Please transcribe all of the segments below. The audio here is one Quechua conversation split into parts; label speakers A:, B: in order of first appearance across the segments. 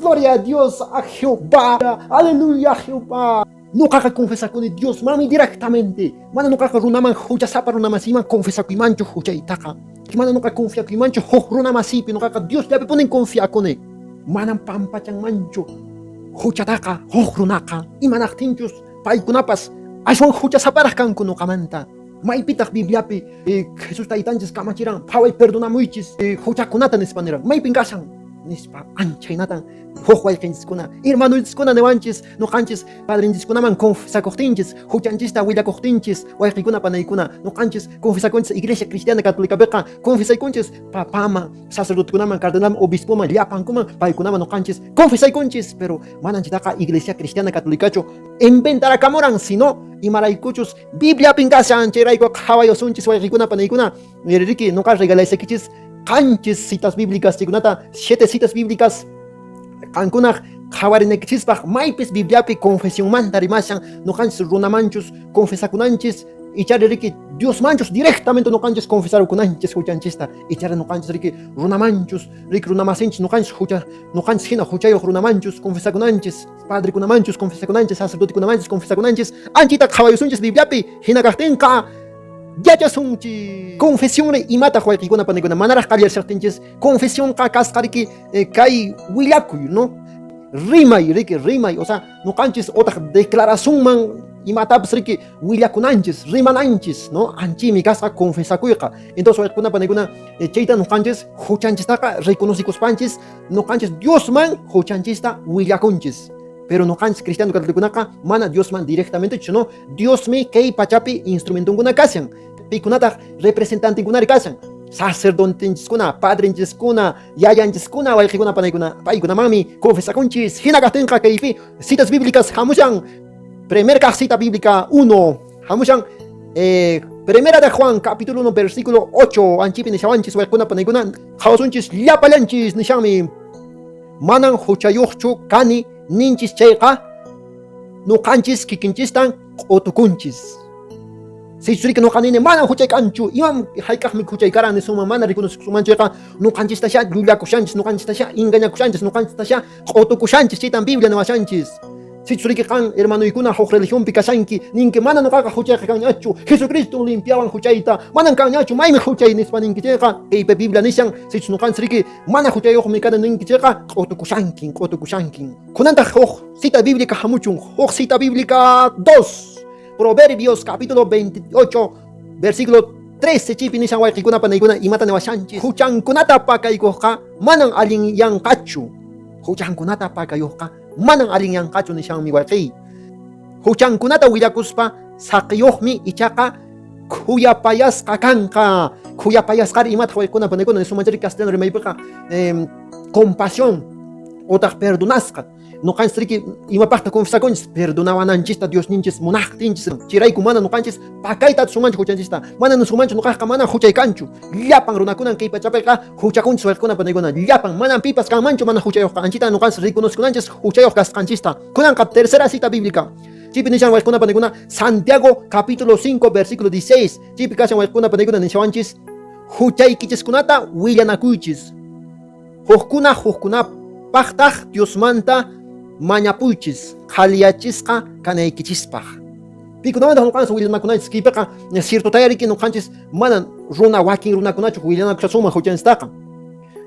A: Gloria a Dios, a Jehová. Aleluya, Jehová. Nuqaqa confesakuni Diosmanmi directamente. Mana nuqaqa runaman huchasapa runamasiyman confesakuymanchu huchaytaqa. Mana nuqa confiakuymanchu huk runamasiypi, nuqaqa Diosllapipunin confiakuni. Manam pampachanmanchu huchataqa huk runaqa. Imanaqtinchus paykunapas aswan huchasaparaq kanku nuqamanta. Maypitaq Bibliapi Jesús taytanchis kamachiran phaway perdonamuychis huchakunata nispa niran. Maypin kashan nispa anchaynatan huk wayqinchiskuna, hermanonchiskuna niwanchis, nuqanchis padrinchiskunaman confesakuqtinchis, huchanchista willakuqtinchis, wayqikuna panaykuna, nuqanchis confesakunchis Iglesia Cristiana Católicapiqa confesaykunchis papaman, sacerdotekunaman, cardenalman, obispoman, llapankuman, paykunaman nuqanchis confesaykunchis, pero manan chaytaqa Iglesia Cristiana Católicachu inventarakamuran, sino imaraykuchus Bibliapin kashan, chayrayku qhawayusunchis wayqikuna panaykuna. Riki, nuqa regalaysakichis 7 citas bíblicas chaykunata, 7 citas bíblicas qankunaq qhawarinaykichispaq maypis Bibliapi confesionmanta rimashan, nuqanchis runamanchus confesakunanchis, ichari riki Diosmanchus directamente nuqanchis confesarukunanchis huchanchista, ichari nuqanchis riki runamanchus, riki runamasinchis nuqanchis hucha, nuqanchis hina huchayuq runamanchus confesakunanchis, padrekunamanchus confesakunanchis, sacerdotekunamanchus confesakunanchis, anchita qhawayusunchis Bibliapi hina kaqtinqa yachasunchis. Confesionri imataq wayqikuna panikuna manaraq qallarishaqtinchis confesionqa kasqa riki kay willakuy, no? Rimay riki, rimay, o sea, nuqanchis otaq declarasunman imatapas riki willakunanchis, rimananchis, no? Anchimi kasqa confesakuyqa. Entonces wayqikuna panikuna chayta nuqanchis huchanchistaqa reconocikuspanchis nuqanchis Diosman huchanchista willakunchis. Pero nuqanchis cristiano católicokunaqa mana Diosman directamente, sino Diosmi kay pachapi instrumentonkuna kashan. Pikunataq representantenkunari kashan? Sacerdotenchiskuna, padrenchiskuna, yayanchiskuna, wayqikuna, panaykuna, paykunamanmi confesakunchis. Hina kaqtinqa kaypi citas bíblicas hamushan. Primer kaq cita bíblica 1 hamushan. Primera de Juan, capítulo 1, versículo 8, anchipi nishawanchis, wayqikuna, panaykuna, qhawasunchis llapallanchis nishanmi. Manan huchayuqchu kani ninchis chayqa, nuqanchis kikinchistan q'utukunchis. Sichus riki nuqa nini manan huchay kanchu, imam hayk'aqmi huchay karan nisunman mana reconocekusunman chayqa, nuqanchistasha llullakushanchis, nuqanchistasha engañakushanchis, nuqanchistasha q'utukushanchis, chaytan Biblia niwashanchis. Sichus riki qan hermanoykuna huk religionpi kashanki, ninki mana nuqaqa huchayqa kanñachu, Jesucristo limpiawan huchayta, manan kanñachu, maymi huchay nispa ninki chayqa, kaypi Biblia nishan, sichus nuqanchis riki mana huchayuqmi kani ninki chayqa, q'utukushankin, q'utukushankin. Kunantaq huk cita bíblica hamuchun, huk cita bíblica 2, Proverbios capítulo 28, versículo 13, chaypi nishan wayqikuna panaykuna imata niwashanchis, huchankunata pakaykuqqa manan allinyanqachu, huchankunata pakayuqqa manan allinyanqachu nishanmi wayqiy. Huchankunata willakuspa saqiyuqmi ichaqa khuyapayasqa kanqa. Khuyapayasqari imataq wayqikuna panaykuna nisunmanchari castellano rimaypiqa compasión otaq perdonasqa. Nuqanchis riki imapaqta confesakunchis perdonawananchista Diosninchis munaqtinchis. Chayrayku mana nuqanchis pakayta atisunmanchu huchanchista. Mana nisunmanchu nuqaqqa mana huchay kanchu. Llapan runakunan kay pachapiqa huchakunchis wayqikuna panaykuna. Llapan manan pipas kanmanchu mana huchayuqqa. Anchita nuqanchis reconocikunanchis huchayuq kasqanchista. Kunanqa tercera cita bíblica. Chaypi nishan wayqikuna panaykuna Santiago capítulo 5 versículo 16. Chaypi kashan wayqikuna panaykuna nishawanchis huchaykichiskunata willanakuychis. Hukkuna hukkunapaqtaq Diosmanta mañapuychis qhaliyachisqa kanaykichispaq. Pikunamanta nuqanchis willanakunanchis kaypiqa ciertotaya riki nuqanchis mana runa wakin runakunachu willanakushasunman huchanchistaqa.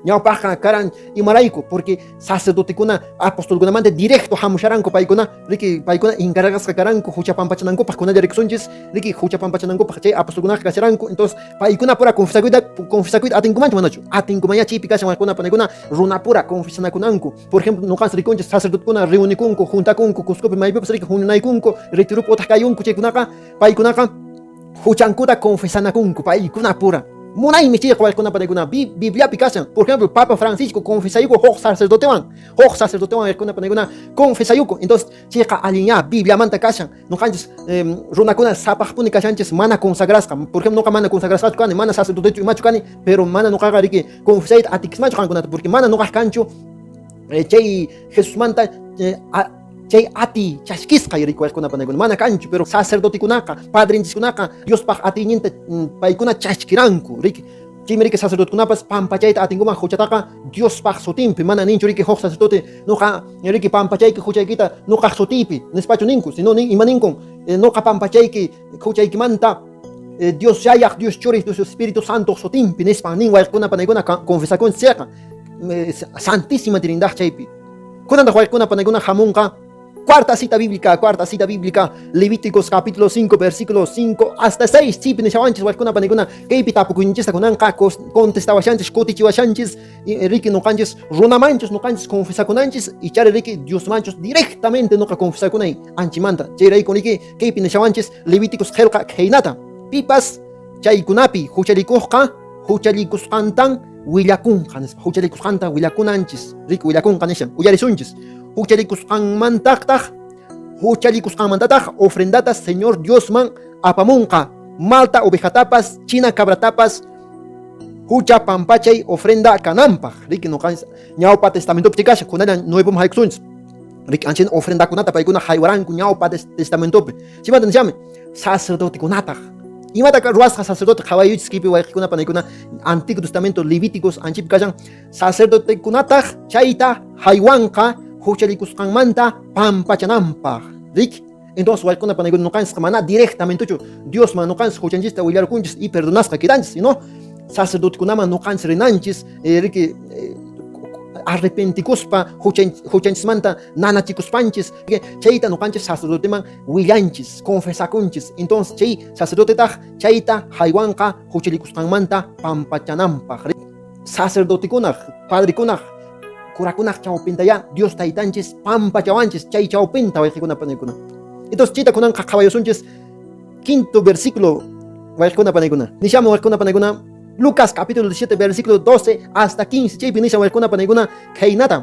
A: Ñawpaqqa karan imarayku, porque sacerdotekuna apostolkunamanta directo hamusharanku paykuna, riki paykuna encargasqa karanku hucha pampachanankupaq, kunalla rikusunchis, riki hucha pampachanankupaq chay apostolkunaqa kasharanku, entonces paykuna pura confesakuyta atinkumanchu manachu? Atinkumaña chaypi kashan waykuna panaykuna runapura confesanakunanku. Por ejemplo, nuqanchis rikunchis sacerdotekuna reunikunku, juntakunku, Cuscopi maypipas riki huñunaykunku, retiropi utaq kayunku chaykunaqa, paykunaqa huchankuta confesanakunku paykuna pura. Munaymi chayqa waykuna panaykuna Bibliapi kashan. Por ejemplo, Papa Francisco confesayuku huk sacerdotewan, huk sacerdotewan waykuna panaykuna confesayuku. Entonces, chayqa allinyá Bibliamanta kashan. Nuqanchis runakuna sapaqpuni kashanchis mana consagrasqa. Por ejemplo, nuqa mana consagrasqachu kani, mana sacerdotechu imachu kani, pero mana nuqaqa riki confesayta atikismanchu qankunata, porque mana nuqaq kanchu chay Jesusmanta chay ati chaskisqa rikuykuna panaykuna mana kanchu, pero sacerdotekunaqa, padrinchiskunaqa Diospaq atiyninta paykuna chaskiranku, riki. Chaymi riki sacerdotekunapas pampachayta atinkuman huchataqa Diospaq sutinpi, mana ninchu riki huk sacerdote noqa riki pampachayki huchaykita noqaq sutiypi nispachu ninku, sino nin ima ninkun noqa pampachayki huchaykimanta Dios Yayaq, Dios Churiq, Dios Espíritu Santoq sutinpi nispan nin wayqikuna panaykuna confesakunchis chayqa Santísima Trinidad chaypi. Kunantaq wayqikuna panaykuna hamunqa cuarta cita bíblica, cuarta cita bíblica, Levíticos capítulo 5, versículo 5 hasta 6, chaypi nishawanchis wayqikuna panaykuna kaypi tapukuyninchista kunanqa contestawashanchis, kutichiwashanchis, riki noqanchis runamanchus noqanchis confesakunanchis, ichari riki Diosmanchus directamente noqa confesakunay anchimanta. Chayrayku riki kaypi nishawanchis Levíticos qelqa khaynata, pipas chaykunapi huchallikuqqa huchallikusqantan willakunqa nispa, huchallikusqanta willakunanchis, riki willakunqa nishan, uyarisunchis. Huchallikusqanmantataq huchallikusqanmantataq ofrendata Señor Diosman apamunqa, malta ovejatapas, china cabratapas, hucha pampachay ofrenda kananpaq. Riki noqanchis ñawpa testamentopi chikasha, kunallan nuevoman haykusunchis. Riki anchina ofrendakunata paykuna haywaranku ñawpa testamentopi. Chaymanta nishami, sacerdotekunataq. Imata ruwasqa sacerdote qhawayuchis kaypi wayqikuna panaykuna Antiguo Testamento Levíticos anchipi kashan sacerdotekunataq chayta haywanqa huchallikusqanmanta pampachananpaq. Riki entonces wayqikuna panaykuna noqanchisqa mana directamentechu Diosman noqanchis huchanchista willarkunchis y perdonasqa quedanchis, sino sacerdotekunaman noqanchis rinanchis, riki arrepentikuspa huchanchismanta nanachikuspanchis chayta noqanchis sacerdoteman willanchis, confesakunchis. Entonces chay sacerdotetaq chayta haywanqa huchallikusqanmanta pampachananpaq. Sacerdotekunaq, padrekunaq, curakunaq chawpintayá Dios taytanchis pampachawanchis chay chawpinta wayqikuna panaykuna. Entonces chayta kunanqa qhawayusunchis quinto versículo wayqikuna panaykuna. Nishami wayqikuna panaykuna Lucas capítulo 17 versículo 12 hasta 15 chaypi nishan wayqikuna panaykuna khaynata.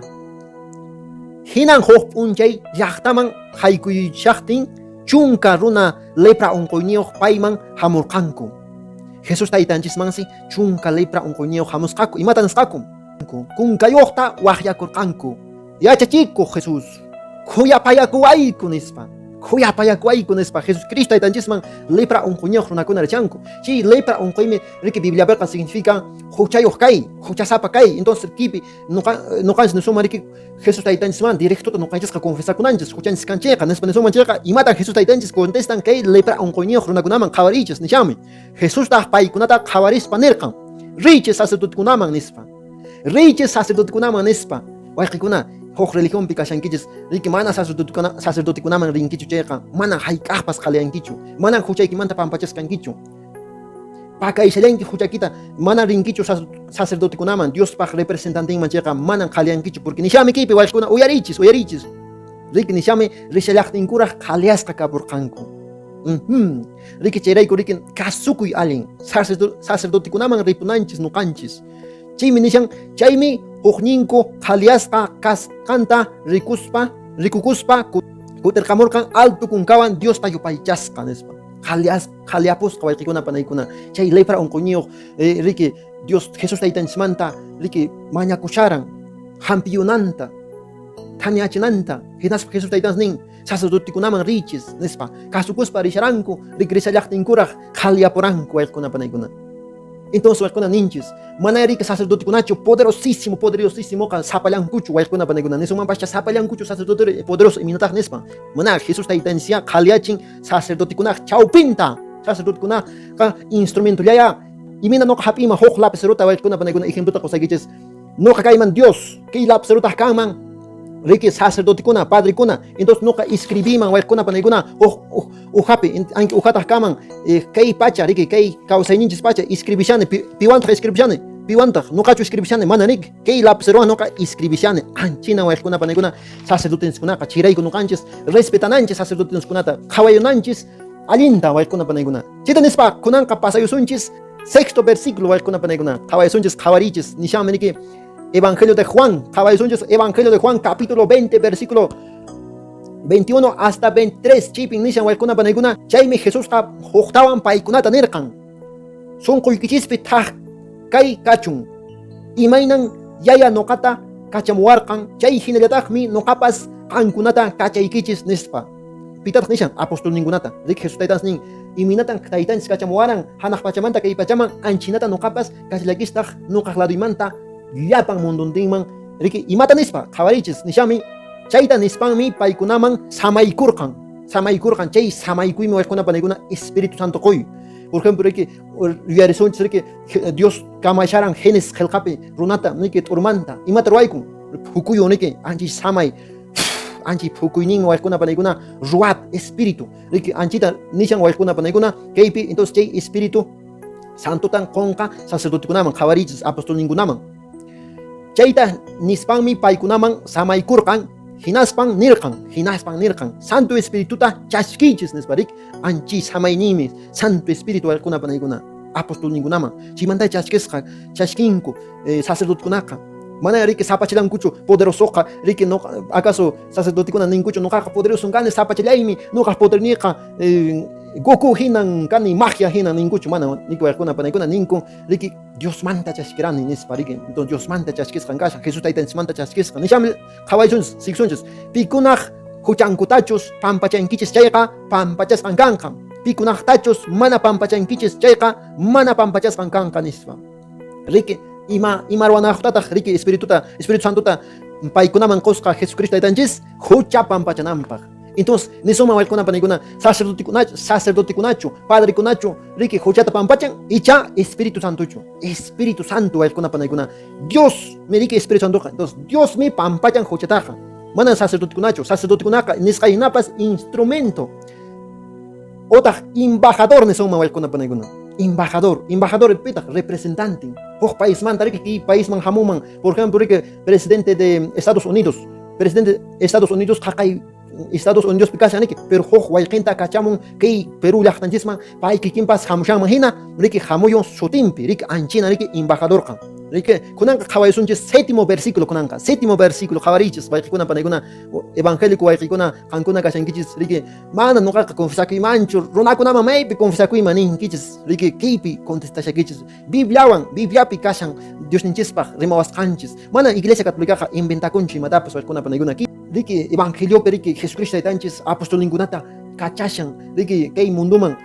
A: Hinan huk p'unchay llaqtaman haykuyshaqtin chunka runa lepra unquyniyuq payman hamurqanku. Jesús taytanchismansi chunka lepra unquyniyuq hamusqaku. Imata nisqaku? Kunkayuqta waqyakurqanku. Yachachikuq Jesús, khuyapayakuwayku nispa. Khuyapayakuwayku nispa. Jesucristo taytanchisman lepra unquyniyuq runakuna richanku. Chay lepra unquymi riki Bibliapiqa significa huchayuq kay, huchasapa kay. Entonces kipi noqanchis nisunman riki Jesús taytanchisman directota noqanchisqa confesakunanchis huchanchis kan chayqa nispa nisunman chayqa imatan Jesús taytanchis contestan kay lepra unquyniyuq runakunaman qhawariychis nishanmi. Jesustaq paykunata qhawarispa nirqan, riychis sacerdotekunaman nispa. Riychis sacerdotekunaman nispa. Wayqikuna, huk religionpi kashankichis, riki mana sacerdotekunaman rinkichu chayqa, mana hayk'aqpas qhaliyankichu, manan huchaykimanta pampachasqankichu. Pakayshallanki huchakita, mana rinkichu sacerdotekunaman, Diospaq representantinman chayqa, manan qhaliyankichu, porque nishami kaypi wayqikuna, uyariychis, uyariychis. Riki nishami rishallaqtinkuraq qhaliyasqa kapurqanku. Riki chayrayku riki kasukuy allin sacerdotekunaman ripunanchis noqanchis. Chaymi nishan, chaymi hukninku qhaliyasqa kasqanta rikuspa, rikukuspa kutirqamurqan alto kunkawan Diosta yupaychasqa nispa. Qhaliyapusqa wayqikuna panaykuna. Chay lepra unquyniyuq riki Dios Jesús taytanchismanta riki mañakusharan hampiyunanta, thaniachinanta. Hinaspa Jesús taytanchis nin, sacerdotekunaman riychis nispa. Kasukuspa risharanku, riki rishallaqtinkuraq qhaliyapuranku wayqikuna panaykuna. Entonces wayqikuna ninchis, mana riki sacerdotekunachu poderosísimo, poderosísimoqa sapallankuchu wayqikuna panaykuna. Nisunmanpascha sapallankuchu sacerdote poderoso iminataq nispa. Mana Jesús taytanchisya qhaliyachin sacerdotekunaq chawpinta. Sacerdotekunaqa instrumentollaya. Imina noqa hap'iyman huk lapicerota wayqikuna panaykuna ejemplota qusaykichis. Noqa kayman Dios, kay lapicerotaq kanman riki sacerdotekuna, padrekuna. Entonces noqa escribiyman wayqikuna panaykuna huk ujapi, anki ujataq kaman kay pacha, riki kay kawsayninchis pacha escribishani, piwantaq escribishani, piwantaq noqachu escribishani, mana riki kay lapicerowan noqa escribishani. Anchina wayqikuna panaykuna sacerdotenchiskunaqa chayrayku noqanchis respetananchis sacerdotenchiskunata, qhawayunanchis allinta wayqikuna panaykuna. Chayta nispa kunanqa pasayusunchis sexto versículo wayqikuna panaykuna, qhawayusunchis, qhawarichis nishanmi riki Evangelio de Juan, qhawayusunchis Evangelio de Juan capítulo 20 versículo 21 hasta 23 chaypin nishan wayqikuna panaykuna, chaymi Jesusqa huktawan paykunata nirqan, sunquykichispi thak kay kachun, imaynan Yaya noqata kachamuwarqan chay hinallataqmi noqapas qankunata kachaykichis nispa. Pitataq nishan? Apostolninkunata. Riki Jesús taytanchis nin, Imaynatan taytanchis kachamuwaran hanaq pachamanta kay pachaman, anchinata noqapas kachallakistaq noqaq laduymanta llapan munduntinman. Riki, imata nispa qhawariychis nishami. Chayta nispanmi paykunaman samaykurqan. Samaykurqan, chay samaykuymi wayquna panaykuna Espíritu Santo qoy. Por ejemplo, riki, yuyarisunchis, riki, Dios kamasharan Génesis qelqapi runata, riki, t'urmanta. Imata ruwaykun? Phukuyun, riki, anchay samay, anchay phukuyninmi wayquna panaykuna ruat, espíritu. Riki, anchita nishan wayquna panaykuna kaypi, entonces chay Espíritu Santotan qonqa sacerdotekunaman, qhawariychis apostolninkunaman. Chayta nispanmi paykunaman samaykurqan, hinaspan nirqan, Santo Espirituta chashkiychis nispa, rik, anchi samayninmi Santo Espíritu wayquna panaykuna apostolninkunaman. Chaymanta chashkisqa, chashkinku sacerdotekunaqa. Mana riki sapachilankuchu poderosoqa, riki, no, acaso sacerdotekuna ninkuchu noqaqa poderoso kani, sapachallaymi, noqaq poderniyqa Goku hinan kani, magia hinan ninkuchu, mana riki wayquna panaykuna ninku, riki, Diosmanta chashkirani nispa, riki. Entonces Diosmanta chashkisqan kashan, Jesús taytanchismanta chashkisqan. Nisham qhawaysunchis, siksunchis, pikunaq huchankutachus pampachankichis chayqa pampachasqan kanqa, pikunaqtachus mana pampachankichis chayqa mana pampachasqan kanqa nispa. Riki, ima ruwanaqtataq riki Espíritu Santota paykunaman qosqa Jesucristo taytanchis hucha pampachananpaq. Entonces, nisunman wayquna panaykuna, sacerdotekunachu, padrekunachu, riki huchata pampachan, icha Espíritu Santochu. Espíritu Santo wayquna panaykuna, Dios mi riki Espíritu Santoqa. Entonces, Dios mi pampachan huchataqa. Mana sacerdotekunachu, sacerdotekunaqa nisqaynapas instrumento. Otaq embajador nisunman wayquna panaykuna. Embajador, embajador pitaq representante. Huk paismanta riki kay paisman hamuman, por ejemplo, riki presidente de Estados Unidos. Presidente de Estados Unidos qaqay Estados Unidos kashan riki, pero huk wayqinta kachamun kay Perú llaqtanchisman, pay kikinpas hamushanman hina, riki hamuyun sutinpi, riki anchina riki embajadorqa. Riki kunanqa qhawaysunchis séptimo versículo kunanqa, séptimo versículo qhawariychis wayqikuna panaykuna, evangélico wayqikuna qankuna kashankichis, riki mana noqaqa confesakuymanchu, runakunaman maypi confesakuyman ninkichis, riki kaypi contestashakichis. Bibliawan, Bibliapi kashan Diosninchispaq rimawasqanchis. Mana Iglesia Católicaqa inventakunchu imatapas wayqikuna panaykuna. Riki evangeliopi riki Jesucristo taytanchis apostolninkunata kachashan, riki kay munduman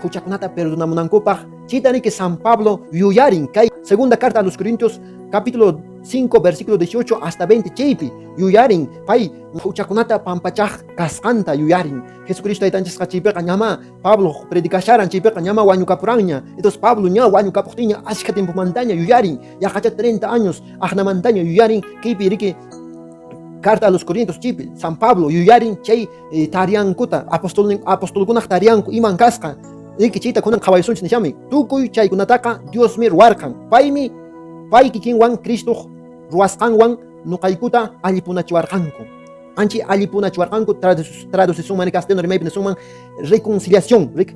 A: huchakunata perdonamunankupaq. Chayta riki San Pablo yuyarin kay segunda carta a los Corintios capítulo 5 versículo 18 hasta 20 chaypi yuyarin pay huchakunata pampachaq kasqanta yuyarin. Jesucristo taytanchisqa chaypiqa ñama Pablo predicasharan chaypiqa ñama wañukapuranña. Entonces Pablo ña wañukapuqtinña ashka tiempomantaña yuyarin, yaqacha 30 años aqnamantaña yuyarin kaypi riki Carta a los Corintios chaypi San Pablo yuyarin chay tariankuta apostolkunaq tarianku iman kasqa. Riki chayta kunan qhawaysunchis nishami. Tukuy chaykunataqa Diosmi ruwarqan. Paymi pay kikinwan Cristoq ruwasqanwan noqaykuta allipunachiwarqanku. Anchi allipunachiwarqanku traducisunman castellano rimaypi nisunman reconciliación, rik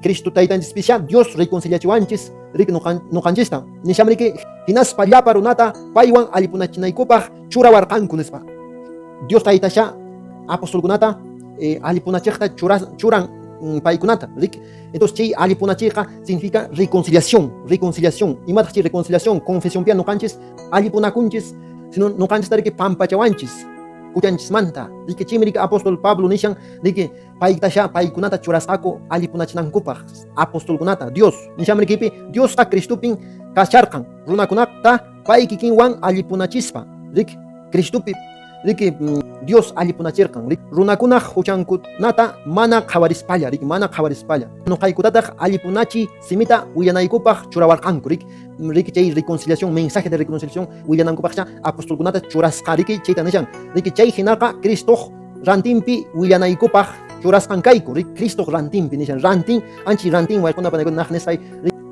A: Cristo taytanchispisha Dios reconciliachiwanchis rik noqanchista. Nisham riki hinaspa llapa runata paywan allipunachinaykupaq churawarqanku nispa. Dios taytasha apostolkunata allipunachiqta churan paykunata, rik. Entonces chay allipunachiqa significa reconciliación, reconciliación. Imataq chay reconciliación? Confesión pia noqanchis allipunakunchis, sino noqanchis riki pampachawanchis huchanchismanta. Riki chaymi riki apóstol Pablo nishan riki paytasha paykunata churasqaku allipunachinankupaq apostolkunata Dios. Nisham rikipi Diosqa Cristopin kasharqan runakunata pay kikinwan allipunachispa, riki Cristopi riki Dios allipunachirqan, riki runakunaq huchankunata mana qhawarispalla, riki mana qhawarispalla. Noqaykutataq allipunachi simita willanaykupaq churawarqanku, riki riki chay reconciliación, mensaje de reconciliación willanankupaqcha apostolkunata churasqa, riki chayta nishan, riki chay hinaqa Cristoq rantinpi willanaykupaq churasqan kayku, riki Cristoq rantinpi nishan, rantin anchi rantin wayquna panaykuna naq nisqay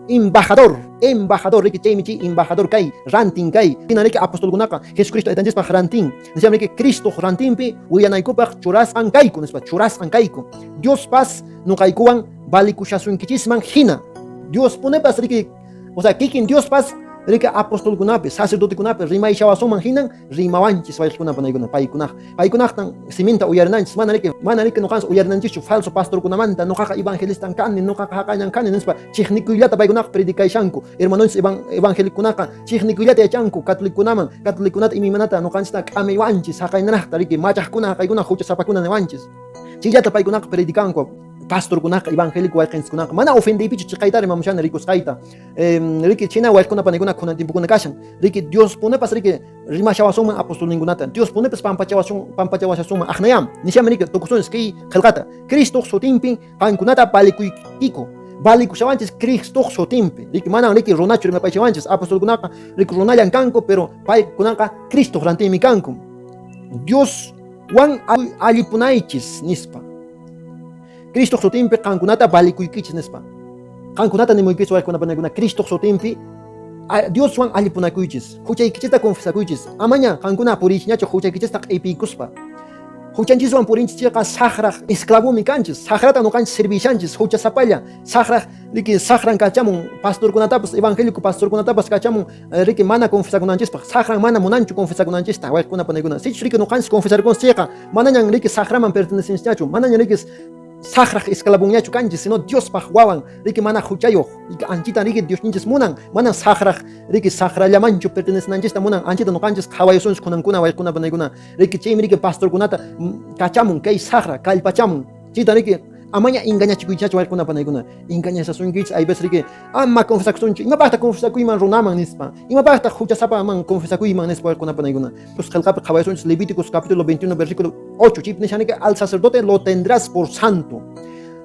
A: embajador, embajador, riki chaymi chay embajador kay, rantin kay. Hina riki apostolkunaqa Jesucristo taytanchispaq rantin, nishan riki Cristoq rantinpi willanaykupaq churasqan kayku nispa, churasqan kayku. Diospas noqaykuwan valikushasunkichisman hina. Dios punepas riki, o sea, kikin Diospas riki apostolkunapi, sacerdotekunapi rimayshawasunman hinan rimawanchis wayqikuna panaykuna, paykunaq. Paykunaqtan siminta uyarinanchis, mana riki noqanchis uyarinanchischu falso pastorkunamanta, noqaqa evangelistan kani, noqaqa haqañan kani nispa chiqnikuyllata paykunaqa predicayshanku. Hermanonchis evangelikunaqa chiqnikuyllata yachanku catolicokunaman, catolicokunata imaymanata noqanchista k'amiwanchis haqaynaraqta riki machaqkuna haqaykuna huchasapakuna niwanchis. Chayllata paykunaqa predicanku. Pastorkunaqa, evangélico wayqenchiskunaqa, mana ofendeypichu chiqayta rimamushani rikusqayta. Riki, china wayqekuna panikuna kunan tiempokuna kashan. Riki, Dios punipas riki rimashawasunman apostolninkunata. Dios punipas pampachawasun, pampachawashasunman. Aqnayam, nishami riki, tukusunchis kay qelqata. Cristoq sutinpi qankunata valikuykiku. Valikushawanchis Cristoq sutinpi. Riki, manan riki runachu rimapaychawanchis. Apostolkunaqa riki runallan kanku, pero paykunaqa Cristoq rantinmi kanku. Dios wan allipunaychis nispa. Cristoq sutinpi qankunata valikuykichis nispa. Qankunata nimuykichis wayqekuna panaykuna Cristoq sutinpi Dioswan allipunakuychis. Huchaykichista confesakuychis. Amaña qankuna puriychinachu huchaykichista q'ipiykuspa. Huchanchiswan purinchis chayqa saqraq esclavomi kanchis. Saqrata noqanchis servishanchis huchasapalla. Saqraq riki saqran kachamun pastorkunatapas, evangélico pastorkunatapas kachamun riki mana confesakunanchispaq. Saqran mana munanchu confesakunanchista wayqekuna panaykuna. Sichus riki noqanchis confesarkunchis chayqa manañan riki saqraman pertenecenchisñachu, manañan riki saqraq esclavonñachu kanchis, sino Diospaq wawan, riki mana huchayoq, riki anchita riki Diosninchis munan, manan saqraq riki saqrallamanchu pertenecenanchista munan, anchita noqanchis qhawayusunchis kunankuna wayqekuna panaykuna, riki chaymi riki pastorkunata kachamun kay saqra kallpachamun, chayta riki amaña engañachikuychachu wayqekuna panaykuna, engañasasunkichis hay veces riki ama confesakusunchu, imapaqtaq confesakuyman runaman nispa, imapaqtaq huchasapaman confesakuyman nispa wayqekuna panaykuna. Pues qelqapi qhawayasunchis Levíticos capítulo 21 versículo 8, chaypi nishaniki al sacerdote lo tendrás por santo.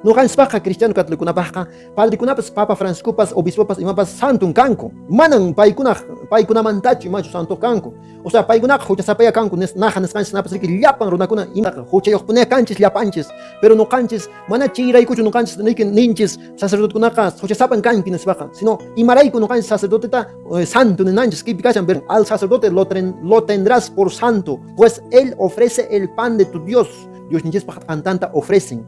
A: Noqanchispaqqa cristiano católicokunapaqqa padrekunapas, Papa Franciscopas, obispopas imapas santon kanku. Manan paykunamantachu imachu santo kanku. O sea, paykunaqa huchasapaya kanku, naja nisqanchis napas riki llapan runakuna imaqa huchayuqpunia kanchis llapanchis. Pero noqanchis mana chayraykuchu noqanchis riki ninchis sacerdotekunaqa huchasapan kanki nispaqa, sino imarayku noqanchis sacerdoteta santo ninanchis kaypi kashan, pero al sacerdote lo tendrás por santo, pues él ofrece el pan de tu Dios. Diosninchispaq t'antanta ofrecen.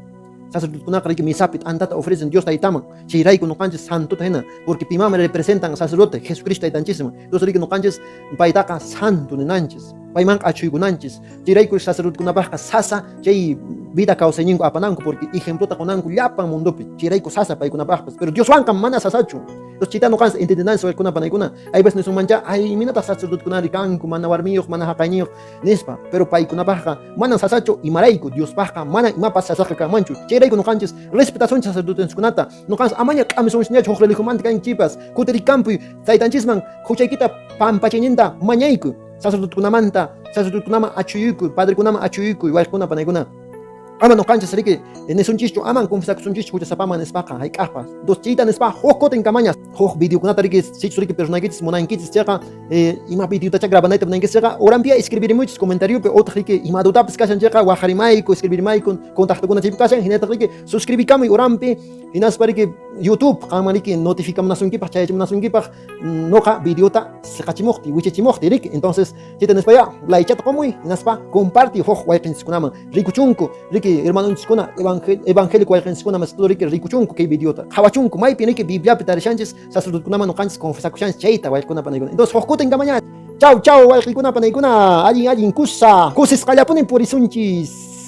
A: Sacerdotekunaqa riki misapi t'antata ofrecen Dios taytaman. Chayrayku noqanchis santota hina, porque pimanmi representan sacerdote Jesucristo taytanchisman. Entonces riki noqanchis paytaqa santo ninanchis, paymanqa achhuykunanchis. Chayrayku sacerdotekunapaqqa sasa chay vida kawsayninku apananku, porque ejemplota qonanku llapan mundopi. Chayrayku sasa paykunapaqpas, pero Dioswanqa mana sasachu. Entonces chayta noqanchis entendenanchis waykuna panaykuna. Hay veces nisunmancha, ay, imaynataq sacerdotekunari kanku, mana warmiyuq, mana haqayniyuq nispa, pero paykunapaqqa manan sasachu, imarayku Diospaqqa mana imapas sasaqa kanmanchu. Chayrayku noqanchis respetasunchis sacerdotenkunata. Noqanchis amaña k'amisunchisñachu huk religionmanta kanchipas. Kutirikampuy taytanchisman huchaykita pampachayninta mañaykuy. Sacerdotekunamanta, sacerdotekunaman achhuyuykuy, padrekunaman achhuyuykuy, wayqekuna panaykuna. Ama noqanchis riki nisunchischu, aman confesakusunchischu huchasapaman nispaqa hayk'aqpas. Dos chayta nispa huk kutin kamaña huk videokunata riki sichus riki personaykichis munankichis chayqa ima videotacha grabanayta munankichis chayqa uranpiya escribirimuychis comentariopi utaq riki ima dudapas kashan chayqa waqarimayku, escribirimayku, contactokuna chaypi kashan, hinataq riki suscribikamuy uranpi, hinaspa riki YouTube qanman riki notificamunasunkipaq, chayachimunasunkipaq noqa videota siqachimuqti, wichachimuqti riki. Entonces chayta nispa ya laychata qumuy, hinaspa comparti huk wayqinchiskunaman rikuchunku riki hermanonchiskuna evangélico wayqinchiskuna mas todo riki rikuchunku kay videota qhawachunku maypi riki Bibliapi tarishanchis sacerdotekunaman noqanchis confesakushanchis chayta wayqikuna panaykuna. Entonces huk kutin kamaña. Chau chau wayqikuna panaykuna, allin allin kusa kusisqallapuni purisunchis.